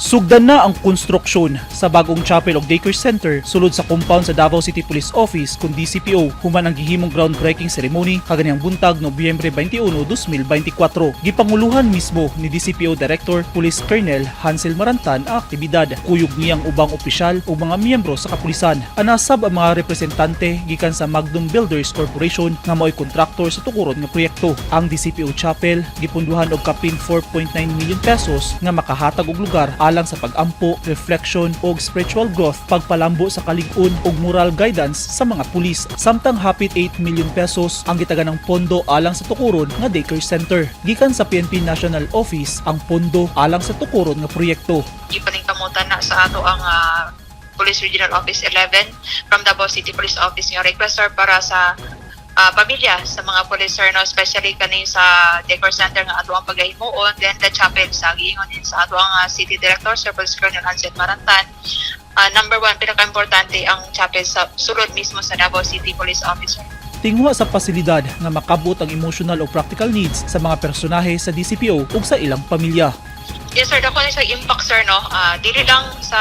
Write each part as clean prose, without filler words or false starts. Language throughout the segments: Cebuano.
Sugdan na ang konstruksyon sa bagong chapel ug daycare center sulod sa compound sa Davao City Police Office kung DCPO human ang gihimong groundbreaking ceremony kaganihang buntag, Nobyembre 21, 2024. Gipanguluhan mismo ni DCPO Director Police Colonel Hansel Marantan ang aktibidad. Kuyog niyang ubang opisyal ug mga miyembro sa kapulisan. Anasab ang mga representante gikan sa Magnum Builders Corporation nga mao'y kontraktor sa tukuron nga proyekto. Ang DCPO Chapel gipunduhan og kapin 4.9 million pesos nga makahatag og lugar alang sa pag-ampo, reflection ug spiritual growth, pagpalambo sa kalig-on ug moral guidance sa mga pulis. Samtang hapit 8 million pesos ang gitaganang pondo alang sa tukuron nga daycare center. Gikan sa PNP National Office ang pondo alang sa tukuron nga proyekto. Gipaningkamutan na sa ato ang Police Regional Office 11 from Davao City Police Office nga request, sir, para sa pamilya sa mga police, sir, no, especially kani sa daycare center nga ato ang pagahimuon, then the chapel. Sa giingon din sa ato ang City Director, Sir Police Colonel Hansel Marantan, number one, pinaka-importante ang chapel sa sulod mismo sa Davao City Police Office. Tinguha sa pasilidad nga makabot ang emotional o practical needs sa mga personahe sa DCPO ug sa ilang pamilya. Yes, sir, dako ni sa impact, sir, no. Dili lang sa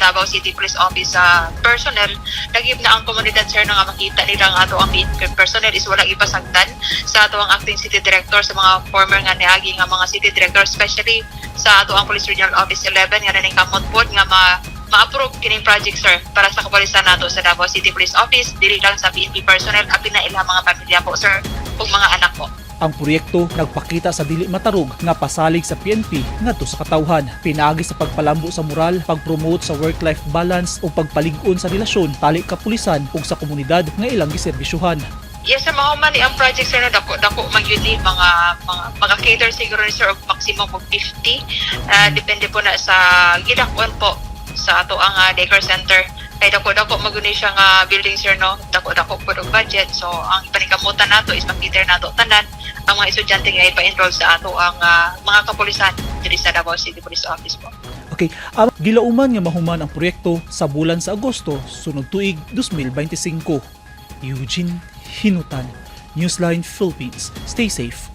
Davao City Police Office sa personnel, lagib na ang komunidad, sir, no, nga makita nila ang ato ang PNP personnel is wala ipasagdan sa ato ang acting city director, sa mga former nga niagi nga mga city director, especially sa ato ang Police Regional Office 11 nga naningkamot pod nga ma ma-approve kining project, sir, para sa kapulisan nato sa Davao City Police Office, dili lang sa PNP personnel, apil na ilang mga pamilya po, sir, ug mga anak po. Ang proyekto nagpakita sa dili matarog nga pasalig sa PNP ngadto sa katawhan. Pinaagi sa pagpalambo sa moral, pag-promote sa work-life balance ug pagpalig-on sa relasyon tali kapulisan ug sa komunidad nga ilang giserbisyuhan. Yes sir, mahuman ni ang project, sir, no, dako dako man gyud ni mga mga cater siguro ni, sir, og maximum og 50. Depende po na sa gidakon po sa ato ang daycare center. Kay dako dako man gyud ni siya nga building, sir, no. Dako dako po og budget. So ang ipaningkamutan nato is ma-cater nato tanan ang mga estudyante nga ipa-enroll sa ato ang mga kapulisan diri sa Davao City Police Office po. Okay, gilauman nga mahuman ang proyekto sa bulan sa Agosto sunod tuig 2025. Eugene Hinutan, Newsline Philippines. Stay safe.